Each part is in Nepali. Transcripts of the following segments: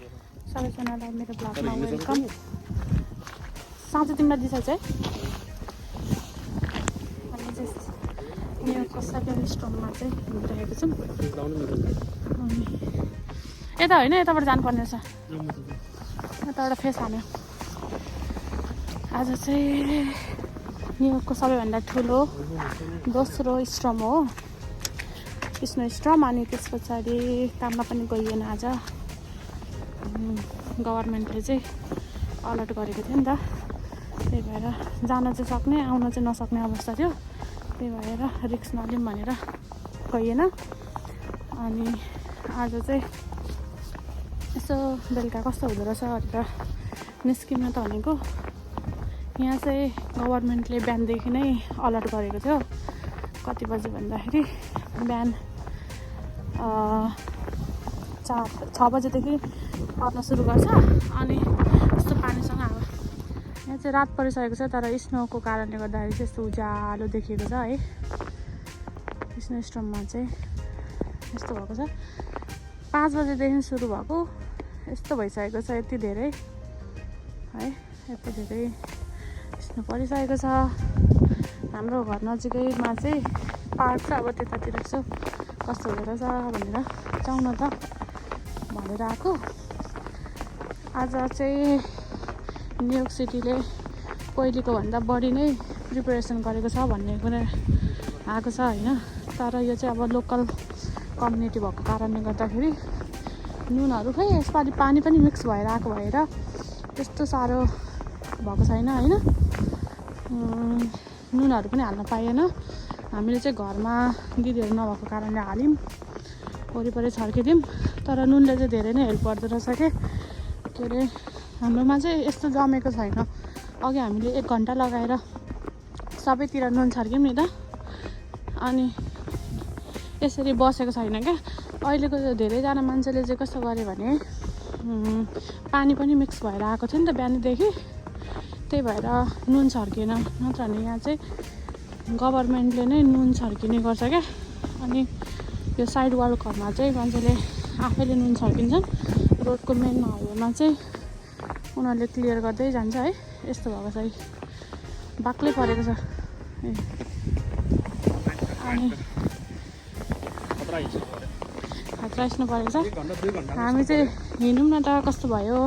सबैजनालाई मेरो ब्लगमा वेलकम। साँच्चै तिमीलाई दिइसकेछ है? हामी चाहिँ न्युयोर्कको सेकेन्ड स्टोरमा चाहिँ घुमिरहेको छौँ। अनि यता होइन, यताबाट जानुपर्ने रहेछ। यताबाट फेस हान्यो। आज चाहिँ न्युयोर्कको सबैभन्दा ठुलो दोस्रो स्टोम हो, स्नो स्टोम। अनि त्यस पछाडि काममा पनि गइएन आज, गभर्मेन्टले चाहिँ अलर्ट गरेको थियो नि त, त्यही भएर जान चाहिँ सक्ने आउन चाहिँ नसक्ने अवस्था थियो। त्यही भएर रिस्क नलिउँ भनेर गइएन। अनि आज चाहिँ यसो बेलुका कस्तो हुँदो रहेछ भनेर निस्किन त भनेको। यहाँ चाहिँ गभर्मेन्टले बिहानदेखि नै अलर्ट गरेको थियो। कति बजी भन्दाखेरि बिहान 6 बजेदेखि पर्न सुरु गर्छ। अनि यस्तो पानीसँग अब यहाँ चाहिँ रात परिसकेको छ, तर स्नोको कारणले गर्दाखेरि चाहिँ यस्तो उज्यालो देखिएको छ है। स्नो स्टोममा चाहिँ यस्तो भएको छ। 5 बजेदेखि सुरु भएको, यस्तो भइसकेको छ। यति धेरै है, यति धेरै स्नो परिसकेको छ। हाम्रो घर नजिकैमा चाहिँ पार्क छ। अब त्यतातिर यसो कस्तो हुँदो रहेछ भनेर जाउँ न त भनेर आएको। आज चाहिँ न्युयोर्क सिटीले पहिलेको भन्दा बढी नै प्रिपरेसन गरेको छ भन्ने कुरा आएको छ होइन। तर यो चाहिँ अब लोकल कम्युनिटी भएको कारणले गर्दाखेरि नुनहरू खै यसपालि पानी पनि मिक्स भएर आएको भएर त्यस्तो साह्रो भएको छैन होइन। नुनहरू पनि हाल्न पाइएन। हामीले चाहिँ घरमा दिदीहरू नभएको कारणले हाल्यौँ, वरिपरि छर्किदियौँ। तर नुनले चाहिँ धेरै नै हेल्प गर्दो रहेछ के अरे। हाम्रोमा चाहिँ यस्तो जमेको छैन। अघि हामीले 1 घन्टा लगाएर सबैतिर नुन छर्क्यौँ नि त, अनि यसरी बसेको छैन क्या। अहिलेको धेरैजना मान्छेले चाहिँ कस्तो गर्यो भने पानी पनि मिक्स भएर आएको थियो नि त बिहानदेखि, त्यही भएर नुन छर्किएन। नत्र भने यहाँ चाहिँ गभर्मेन्टले नै नुन छर्किने गर्छ क्या। अनि यो साइड वालहरूमा चाहिँ मान्छेले आफैले नुन छर्किन्छन्। रोडको मेन हाइवेमा चाहिँ उनीहरूले क्लियर गर्दै जान्छ है। यस्तो भएको छ, बाक्लै परेको छ। अनि खतरा स्नो परेको छ। हामी चाहिँ हिँडौँ न त कस्तो भयो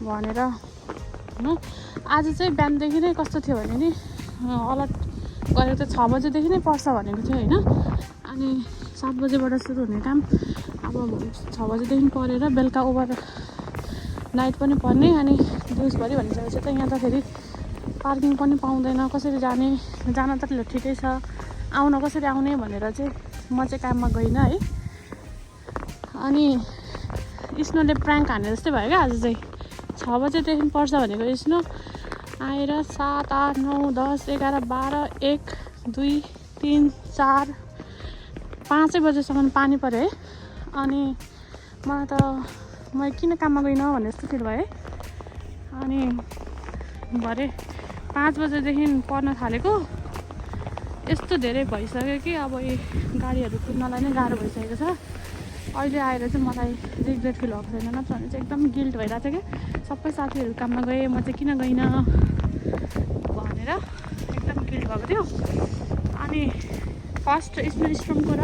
भनेर होइन। आज चाहिँ बिहानदेखि नै कस्तो थियो भने नि अलर्ट गरेको त 6 बजेदेखि नै पर्छ भनेको थियो होइन। अनि 7 बजेबाट सुरु हुने काम अब 6 बजेदेखि परेर बेलुका ओभर नाइट पनि पर्ने। अनि दिउँसभरि भनिसकेपछि त यहाँ त फेरि पार्किङ पनि पाउँदैन। कसरी जाने, जान त ठिकै छ, आउन कसरी आउने भनेर चाहिँ म चाहिँ काममा गइनँ है। अनि स्नोले प्र्याङ्क हाने जस्तै भयो क्या आज चाहिँ। 6 बजेदेखि पर्छ भनेको स्नो आएर 7, 8, 9, 10, 11, 12, 1, 2, 3, 4, 5 बजेसम्म पानी पऱ्यो है। अनि मलाई त म किन काममा गइनँ भन्ने जस्तो फिल भयो है। अनि भरे 5 बजेदेखि पर्न थालेको, यस्तो धेरै भइसक्यो कि अब यो गाडीहरू कुद्नलाई नै गाह्रो भइसकेको छ। अहिले आएर चाहिँ मलाई रिग्रेट फिल भएको छैन, नत्र भने चाहिँ एकदम गिल्ट भइरहेको छ क्या। सबै साथीहरू काममा गए, म चाहिँ किन गइनँ भनेर एकदम गिल्ट भएको थियो। अनि फर्स्ट स्नो स्टोमको र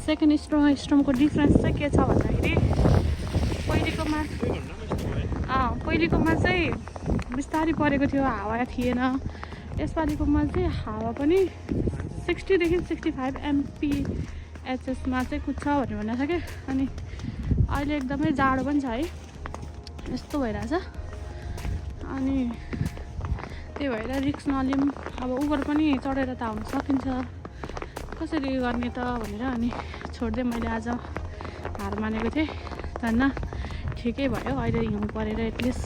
सेकेन्ड स्टोमको डिफ्रेन्स चाहिँ के छ भन्दाखेरि पहिलेकोमा चाहिँ बिस्तारै परेको थियो, हावा थिएन। यसपालिकोमा चाहिँ हावा पनि 60देखि 65 MPHमा चाहिँ कुद्छ भनेर भनेको छ क्या। अनि अहिले एकदमै जाडो पनि छ है, यस्तो भइरहेछ। अनि त्यही भएर रिस्क नलिउँ। अब उबर पनि चढेर त आउनु सकिन्छ, कसरी गर्ने त भनेर अनि छोड्दै मैले आज हार मानेको थिएँ। धन्न ठिकै भयो, अहिले हिउँ परेर एटलिस्ट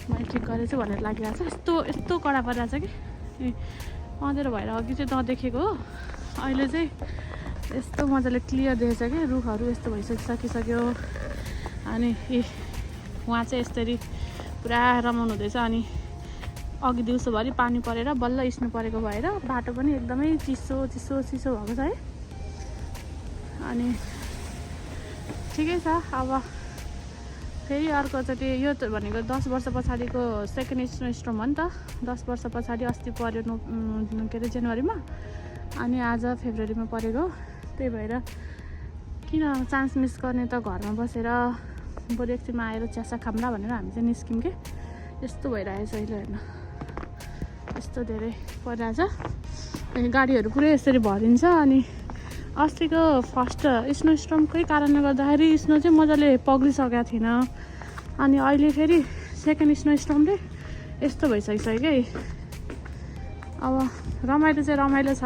मैले ठिक गरेछु भनेर लागिरहेको छ। यस्तो कडा परिरहेछ कि अँधेरो भएर अघि चाहिँ नदेखेको हो, अहिले चाहिँ यस्तो मजाले क्लियर देखेछ कि रुखहरू यस्तो भइसकिसक्यो। अनि उहाँ चाहिँ यसरी पुरा रमाउनु हुँदैछ। अनि अघि दिउँसोभरि पानी परेर बल्ल स्नो परेको भएर बाटो पनि एकदमै चिसो भएको छ है। अनि ठिकै छ, अब फेरि अर्कोचोटि यो त भनेको 10 वर्ष पछाडिको सेकेन्ड स्नो हो नि त। 10 वर्ष पछाडि अस्ति पऱ्यो के अरे जनवरीमा, अनि आज फेब्रुअरीमा परेको। त्यही भएर किन चान्स मिस गर्ने त, घरमा बसेर बरु एकछिनमा आएर चियासा खाम्ला भनेर हामी चाहिँ निस्क्यौँ कि। यस्तो भइरहेछ अहिले हेर्नु, यस्तो धेरै परिरहेछ। अनि गाडीहरू पुरै यसरी भरिन्छ। अनि अस्तिको फर्स्ट स्नो स्टर्मकै कारणले गर्दाखेरि स्नो चाहिँ मजाले पग्लिसकेको थिएन, अनि अहिले फेरि सेकेन्ड स्नो स्टर्मले यस्तो भइसकिसक्यो कि। अब रमाइलो चाहिँ रमाइलो छ,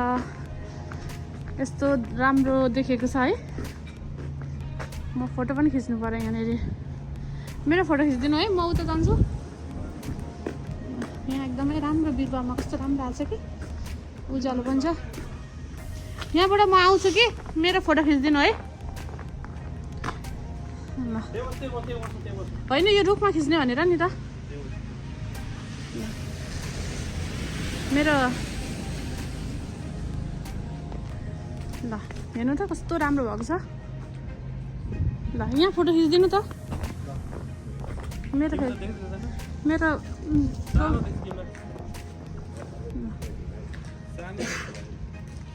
यस्तो राम्रो देखेको छ है। म फोटो पनि खिच्नु पऱ्यो यहाँनिर, मेरो फोटो खिचिदिनु है, म उता जान्छु। यहाँ एकदमै राम्रो बिरुवामा कस्तो राम्रो आएको छ कि, उज्यालो पनि छ। यहाँबाट म आउँछु कि, मेरो फोटो खिचिदिनु है। ल होइन, यो रुखमा खिच्ने भनेर नि त। मेरो ल हेर्नु त कस्तो राम्रो भएको छ। ल यहाँ फोटो खिचिदिनु त। मेरो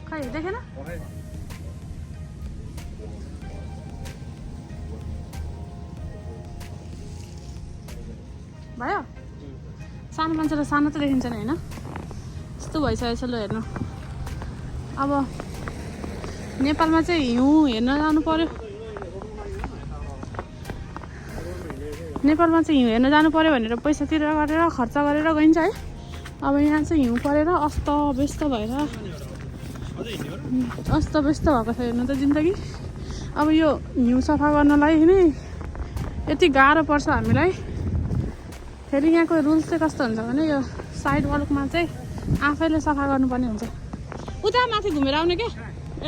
खै देखेन भयो। सानो मान्छेलाई सानो त देखिन्छ नि होइन, यस्तो भइसकेको छ। ल हेर्नु, अब नेपालमा चाहिँ हिउँ हेर्न जानु पर्यो, नेपालमा चाहिँ हिउँ हेर्न जानु पर्यो भनेर पैसा तिरेर गरेर खर्च गरेर गइन्छ है। अब यहाँ चाहिँ हिउँ परेर अस्तव्यस्त भएर अस्तव्यस्त भएको छ हेर्नु त जिन्दगी। अब यो हिउँ सफा गर्नलाई नै यति गाह्रो पर्छ हामीलाई। फेरि यहाँको रुल्स चाहिँ कस्तो हुन्छ भने यो साइड वालमा चाहिँ आफैले सफा गर्नुपर्ने हुन्छ। उता माथि घुमेर आउने क्या,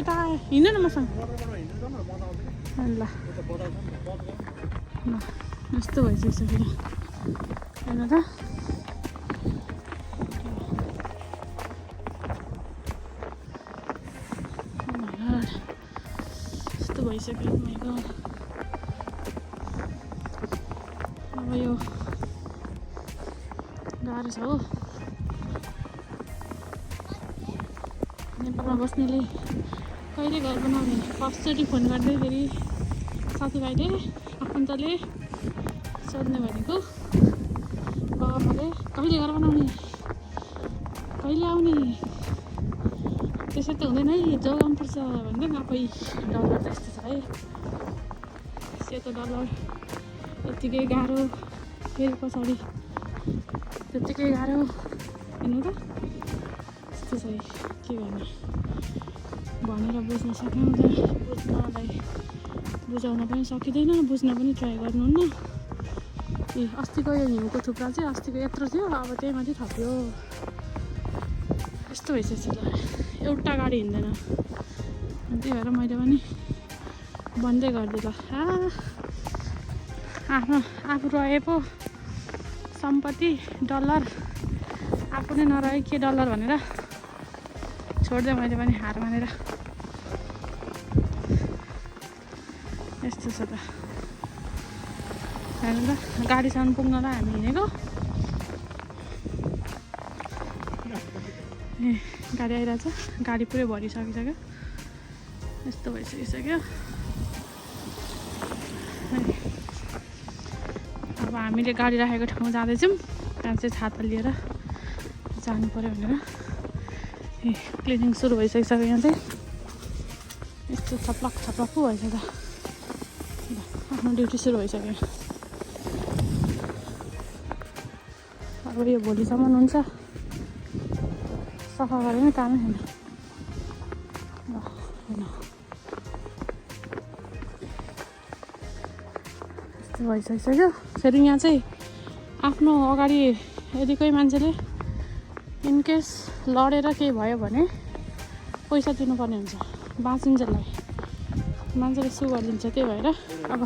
यता हिँड्नु न मसँग। ल यस्तो भइसक्यो हेर्नु त। यस्तो भइसक्यो मेरो। अब यो गाह्रो छ हो। नेपालमा बस्नेले कहिले घर बनाउने, फर्स्टचोटि फोन गर्दैखेरि साथीभाइले आफन्तले सोध्ने भनेको बाबाले कहिले घर बनाउने, कहिले आउने, त्यसै त हुँदैन है, जोगाउनुपर्छ भन्दै आफै। डलर त यस्तो छ है, सेतो डलर यत्तिकै गाह्रो, फेरि पछाडि त्यत्तिकै गाह्रो हेर्नु त। यस्तो छ है, के गर्ने, भनेर बुझ्न सकिँदैन, बुझाउन पनि सकिँदैन, बुझ्न पनि ट्राई गर्नुहुन्न। ए अस्तिको यो हिउँको थुप्रा चाहिँ अस्तिको यत्रो थियो, अब त्यही माथि थप्यो। यस्तो भइसकेको छ। ल एउटा गाडी हिँड्दैन, त्यही भएर मैले पनि बन्दै गरिदिएँ। ल आफू रहे पो सम्पत्ति डलर, आफू नै नरहे के डलर भनेर छोडिदिएँ मैले पनि हार मानेर। यस्तो छ त हेर्नु त। गाडीसम्म पुग्नलाई हामी हिँडेको, ए गाडी आइरहेछ, गाडी पुरै भरिसकिसक्यो। यस्तो भइसकिसक्यो। अब हामीले गाडी राखेको ठाउँ जाँदैछौँ, त्यहाँ चाहिँ छाता लिएर जानु पऱ्यो भनेर। ए क्लिनिङ सुरु भइसकिसक्यो यहाँ चाहिँ। यस्तो छप्लक छप्लक पो भइसक्यो। आफ्नो ड्युटी सुरु भइसक्यो। अब यो भोलिसम्म हुन्छ, सफा गरेर नै कामै छैन। ल होइन यस्तो भइसकिसक्यो। फेरि यहाँ चाहिँ आफ्नो अगाडि यदि कोही मान्छेले इनकेस लडेर केही भयो भने पैसा दिनुपर्ने हुन्छ बाँचिन्जेललाई, मान्छेले सु गरिदिन्छ। त्यही भएर अब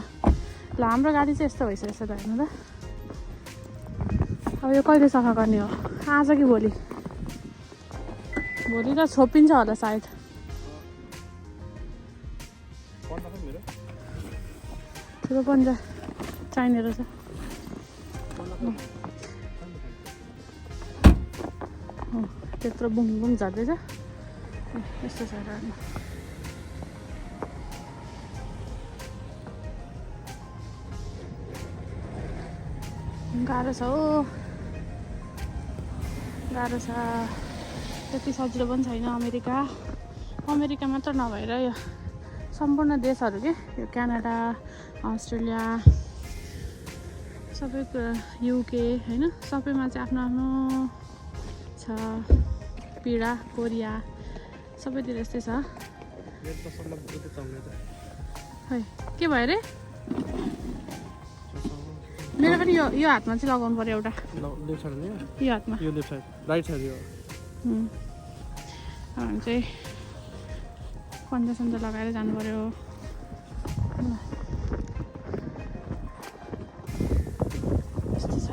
ल हाम्रो गाडी चाहिँ यस्तो भइसकेको छ त हेर्नु त। अब यो कहिले सफा गर्ने हो, आज कि भोलि? भोलि त छोपिन्छ होला सायद। ठुलो पन्जा चाहिने रहेछ त्यत्रो बुङ बुङ झर्दैछ यस्तो छ गाह्रो छ हो गाह्रो छ त्यति सजिलो पनि छैन अमेरिका मात्र नभएर यो सम्पूर्ण देशहरू के यो क्यानाडा अस्ट्रेलिया सबै युके होइन सबैमा चाहिँ आफ्नो आफ्नो छ पीडा कोरिया सबैतिर यस्तै छ खै के भयो अरे मेरो पनि यो हातमा चाहिँ लगाउनु पर्यो एउटा यो हातमा राइट साइड हामी चाहिँ पन्जा सन्जा लगाएर जानु पर्यो यस्तो छ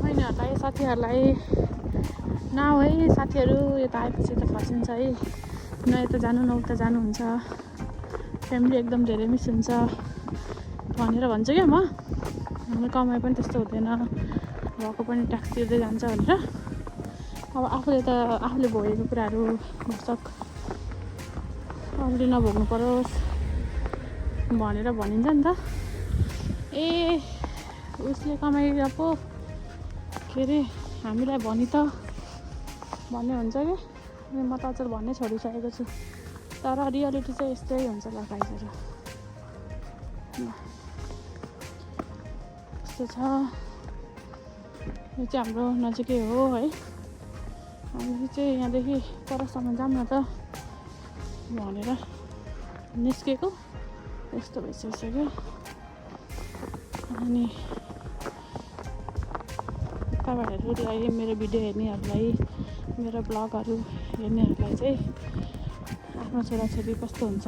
बहिनीहरूलाई साथीहरूलाई नआऊ है साथीहरू यता आएपछि त फसिन्छ है न यता जानु न उता जानुहुन्छ फ्यामिली एकदम धेरै मिस हुन्छ भनेर भन्छु क्या म हाम्रो कमाइ पनि त्यस्तो हुँदैन भएको पनि ट्याक्स तिर्दै जान्छ भनेर अब आफूले भोगेको कुराहरू भरसक अरूले नभोग्नु परोस् भनेर भनिन्छ नि त ए उसले कमाएर पो के अरे हामीलाई भनि त भन्ने हुन्छ कि म त अझ भन्नै छोडिसकेको छु तर रियालिटी चाहिँ यस्तै हुन्छ ल गाइजहरू यस्तो छ यो चाहिँ हाम्रो नजिकै हो है हामी चाहिँ यहाँदेखि परसम्म जाऊँ न त भनेर निस्केको यस्तो भइसक्यो अनि तपाईँहरूलाई मेरो भिडियो हेर्नेहरूलाई मेरो ब्लगहरू हेर्नेहरूलाई चाहिँ आफ्नो छोराछोरी कस्तो हुन्छ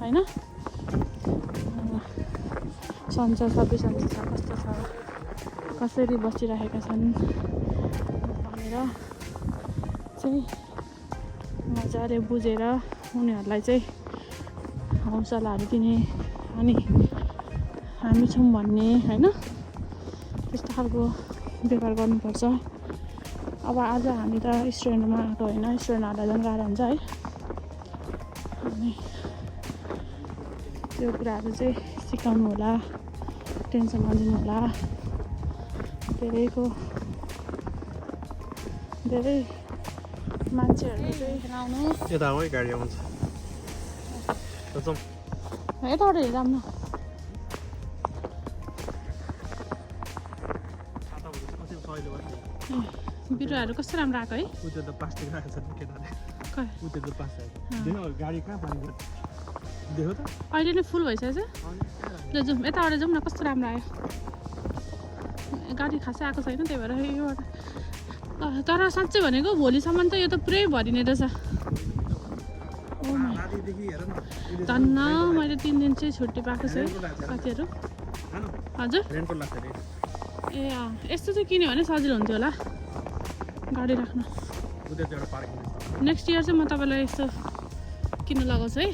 होइन सन्चो सबै सन्चो छ कस्तो छ कसरी बसिरहेका छन् भनेर चाहिँ मजाले बुझेर उनीहरूलाई चाहिँ हौसलाहरू दिने अनि हामी छौँ भन्ने होइन त्यस्तो खालको व्यवहार गर्नुपर्छ अब आज हामी त स्टुडेन्टमा आएको होइन स्टुडेन्टहरूलाई झन् गाह्रो हुन्छ है अनि त्यो कुराहरू चाहिँ सिकाउनु होला टेन्सन नदिनु होला धेरै मान्छेहरू चाहिँ आउनु यतामै गाडी आउँछ यताबाट हेरौँ न बिरुवाहरू कस्तो राम्रो आएको है प्लास्टिक राखेको छ केटाले गाडी कहाँ पानी देखो त अहिले नै फुल भइसकेछ ल जाउँ यताबाट जाउँ न कस्तो राम्रो आयो गाडी खासै आएको छैन त्यही भएर योबाट तर साँच्चै भनेको भोलिसम्म त यो त पुरै भरिने रहेछ धन्न मैले 3 दिन चाहिँ छुट्टी पाएको छु है साथीहरू हजुर ए यस्तो चाहिँ किन्यो भने सजिलो हुन्थ्यो होला गाडी राख्न नेक्स्ट इयर चाहिँ म तपाईँलाई यस्तो किन्न लगाउँछु है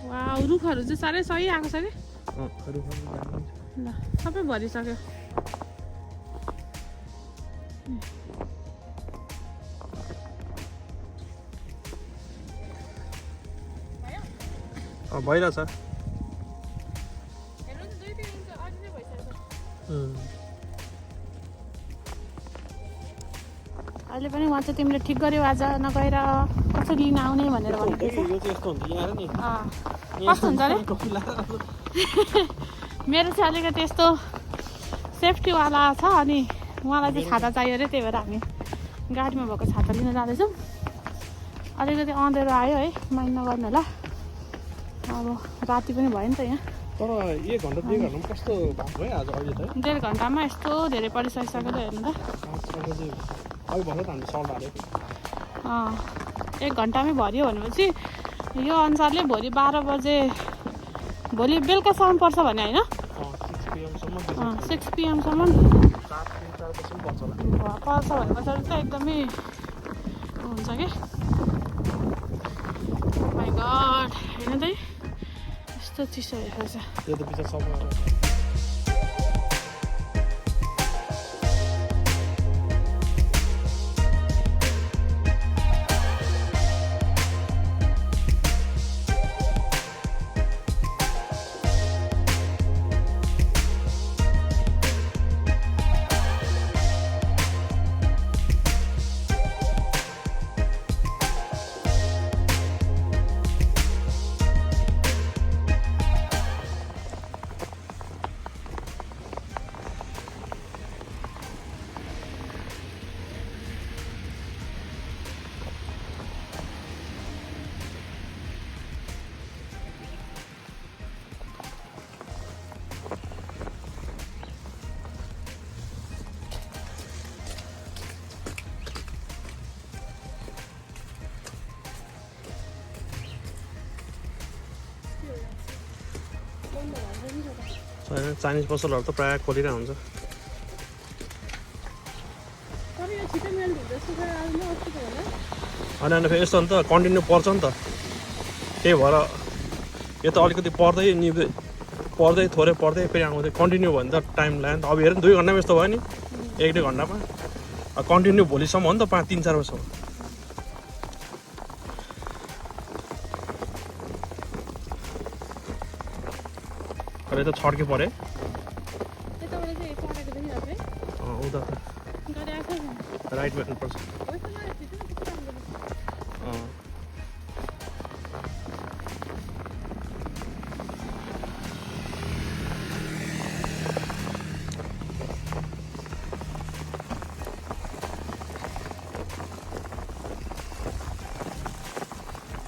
वा रुखहरू चाहिँ साह्रै सही आएको छ कि ल सबै भरिसक्यो भइरहेछ अहिले पनि उहाँ चाहिँ तिमीले ठिक गर्यौ आज नगएर कसरी लिन आउने भनेर भनेको कस्तो हुन्छ अरे मेरो चाहिँ अलिकति यस्तो सेफ्टीवाला छ अनि उहाँलाई चाहिँ छाता चाहियो अरे त्यही भएर हामी गाडीमा भएको छाता लिन जाँदैछौँ अलिकति अँधेरो आयो है माइन्ड नगर्नु होला अब राति पनि भयो नि त यहाँ तर 1 घन्टा 2 घन्टामा कस्तो भएको है आज अहिले त 1.5 घन्टामा यस्तो धेरै परिसकिसक्यो त हेर्नु त अब भन्दा त हामी सल्ट हालेको 1 घन्टामै भरियो भनेपछि यो अनुसारले भोलि 12 बजे भोलि बेलुकासम्म पर्छ भने होइन 6 PM सम्म पर्छ भने पछाडि त एकदमै हुन्छ कि माइ गड हेर्नु त कस्तो चिसो भइरहेछ त्यो त पिछा सबै चाइनिज पसलहरू त प्रायः खोलिरहेको हुन्छ होइन फेरि यस्तो हो नि त कन्टिन्यू पर्छ नि त त्यही भएर यो त अलिकति पढ्दै थोरै पढ्दै फेरि आउँदै कन्टिन्यू भयो भने त टाइम लाग्यो नि त अब हेर 2 घन्टामा यस्तो भयो नि 1-2 घन्टामा कन्टिन्यू भोलिसम्म हो नि त 5-3-4 बजीसम्म अरे त छड्के परे उता त राइटमा हेर्नुपर्छ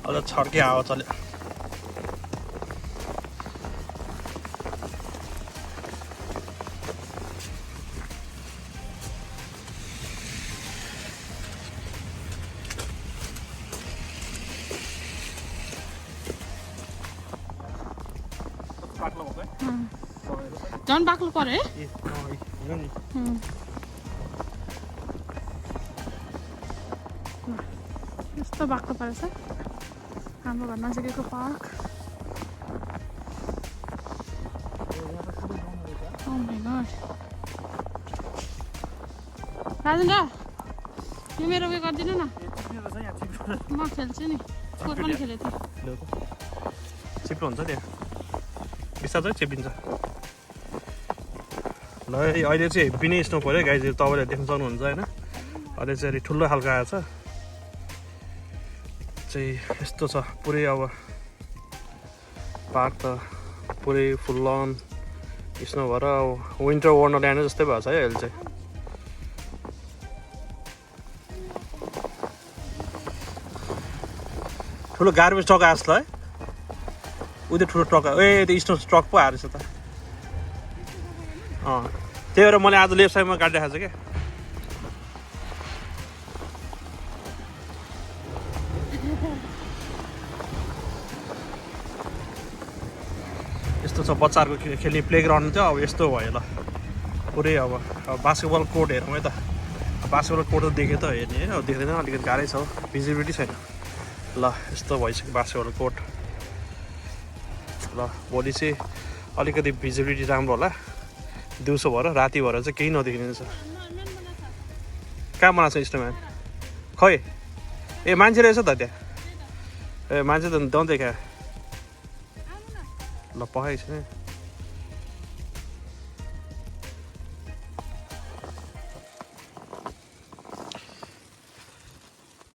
अब छड्के हावा चल्यो झन् बाक्लो पर्यो है यस्तो बाक्लो परेछ हाम्रो घर नजिकैको पार्क राजेन्द्र यो मेरो उयो गरिदिनु न म खेल्छु नि स्कोर पनि खेलेको थिएँ चिप्लो हुन्छ त्यहाँ बिस्तारै चिप्लिन्छ ल अहिले चाहिँ हेभी नै स्नो पऱ्यो गाइजहरू तपाईँले देख्न सक्नुहुन्छ होइन अहिले चाहिँ अलिक ठुलो खालको आएको छ चाहिँ यस्तो छ पुरै अब पार्क त पुरै फुल लन स्नो भएर अब विन्टर वन्डरल्यान्ड जस्तै भएको छ है अहिले चाहिँ ठुलो गार्बेज ट्रक आएको छ है उयो ठुलो ट्रक ए त्यो स्नो ट्रक पो आएको रहेछ त त्यही भएर मैले आज लेफ्ट साइडमा गाडी राखेको छु क्या यस्तो छ बच्चाहरूको खेल्ने प्लेग्राउन्ड चाहिँ अब यस्तो भयो ल पुरै अब बास्केटबल कोर्ट हेरौँ है त बास्केटबल कोर्ट त देखेँ त हेर्ने है अब देख्दैन अलिकति गाह्रै छ भिजिबिलिटी छैन ल यस्तो भइसक्यो बास्केटबल कोर्ट ल भोलि चाहिँ अलिकति भिजिबिलिटी राम्रो होला दिउँसो भएर राति भएर चाहिँ केही नदेखिने छ कहाँ बनाएको छ स्नोम्यान खै ए मान्छे रहेछ त त्यहाँ ए मान्छे त देखायो ल पखाइ छैन